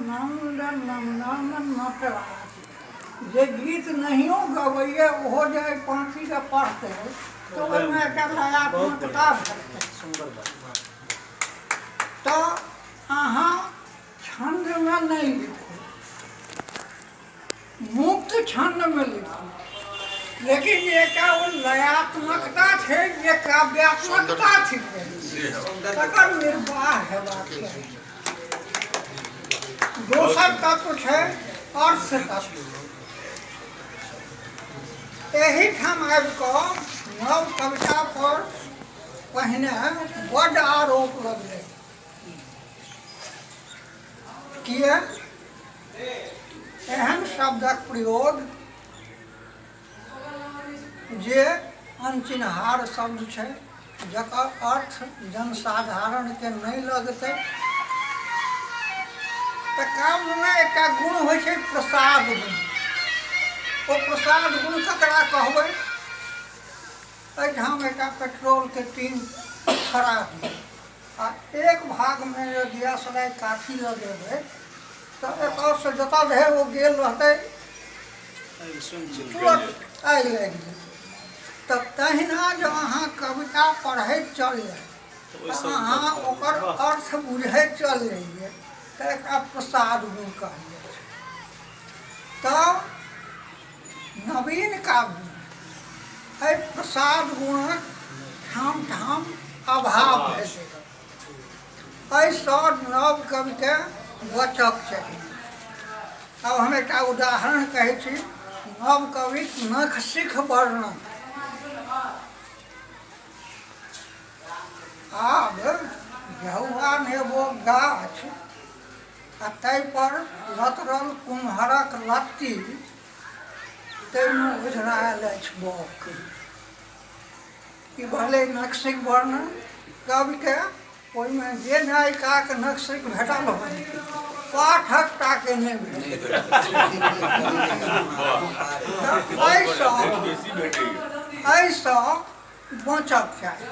नन्द नन्दन नटराज। जे गीत नहियो गबैए ओहो जे एहि पाँतीके पढ़तै तऽ ओहिमे एकटा लयात्मकता भेटतै। तऽ अहाँ छन्दमे नहि लिखू, मुक्त छन्दमे लिखू, लेकिन एकटा ओ लयात्मकता छै जे काव्यात्मकता छिकै, तकर निर्वाह हेबाक चाही। दोसर तत्व छै अर्थ तत्व। एहिठाम आबि कऽ नव कविता पर पहिने बड्ड आरोप लगलै। किए एहन शब्दक प्रयोग जे अनचिन्हार शब्द छै, जकर अर्थ जनसाधारणके नहि लगतै? तऽ काव्यमे एकटा गुण होइ छै प्रसाद गुण। ओ प्रसाद गुण ककरा कहबै? एहिठाम एकटा पेट्रोलके टीन खड़ा दियौ आ एक भागमे जे दियासलाइ काठी लगेबै तऽ एतऽसँ जतऽ धरि ओ गेल रहतै तुरत आगि लागि जेतै। तऽ तहिना जँ अहाँ कविता पढ़ैत चल जाय तऽ अहाँ ओकर अर्थ बुझैत चल जइयै तऽ एकरा प्रसाद गुण कहल जाइ छै। तऽ नवीन काव्य एहि प्रसाद गुणक ठाम ठाम अभाव भेलै। एहिसँ नव कविके बचक चाही। आब हम एकटा उदाहरण कहै छी नव कविक नख सिख वर्णन। आब झौआ नेबो गाछ आ ताहिपर लतरल कुम्हरक लत्ती, ताहिमे ओझरायल अछि बक। ई भेलै नक्शिक वर्णन कविके। ओहिमे जे नायिकाके नक्शिक भेटल होनि, पाठक टाके नहि भेटल। एहिसँ एहिसँ बचक चाही।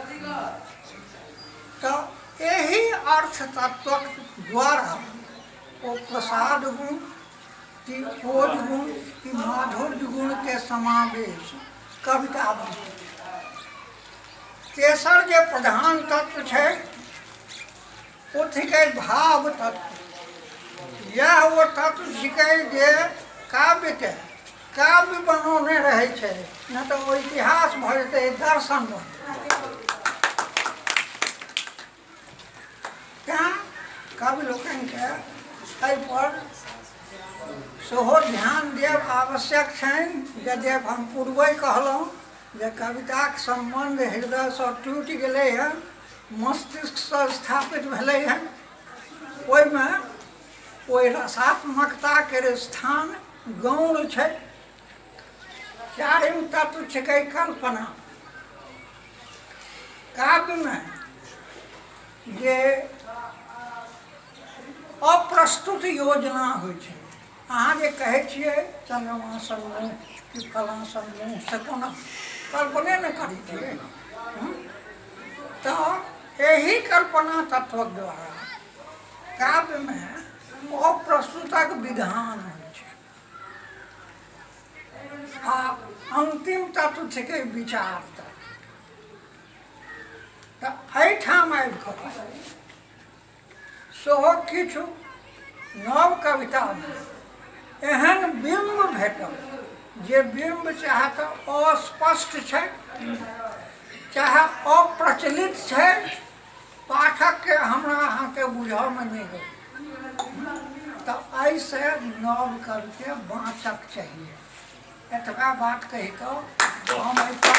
तऽ एहि अर्थ तत्वक द्वारा ओ प्रसाद गुण कि ओज गुण कि माधुर्य गुणके समावेश कवितामे। तेसर जे प्रधान तत्व छै ओ थिकै भाव तत्व। इएह ओ तत्व छिकै जे काव्यके काव्य बनौने रहै छै, नहि तऽ ओ इतिहास भऽ जेतै, दर्शन भऽ जेतै। तैँ कवि लोकनिके एहिपर सेहो ध्यान देब आवश्यक छनि। यद्यपि हम पूर्वे कहलहुँ जे कविताक सम्बन्ध हृदयसँ टूटि गेलै हँ, मस्तिष्कसँ स्थापित भेलै हँ, ओहिमे ओहि रसात्मकताके स्थान गौण छै। चारिम तत्व छिकै कल्पना। काव्यमे जे अप्रस्तुत योजना होइ छै, अहाँ जे कहै छियै चन्द्रमा सन मुँह कि फलाँ सन मुँह, से कोना कल्पने ने करै छियै? तऽ एहि कल्पना तत्वक द्वारा काव्यमे अप्रस्तुतक विधान होइ छै। आ अन्तिम तत्व छिकै विचार तत्व। तऽ एहिठाम आबि कऽ सेहो किछु नव कवितामे एहन बिम्ब भेटल जे बिम्ब चाहे तऽ अस्पष्ट छै, चाहे अप्रचलित छै, पाठकके हमरा अहाँके बुझऽमे नहि होइ। तऽ एहिसँ नव कविके बाँचक चाहिए। एतबा बात कहि कऽ हम एहिपर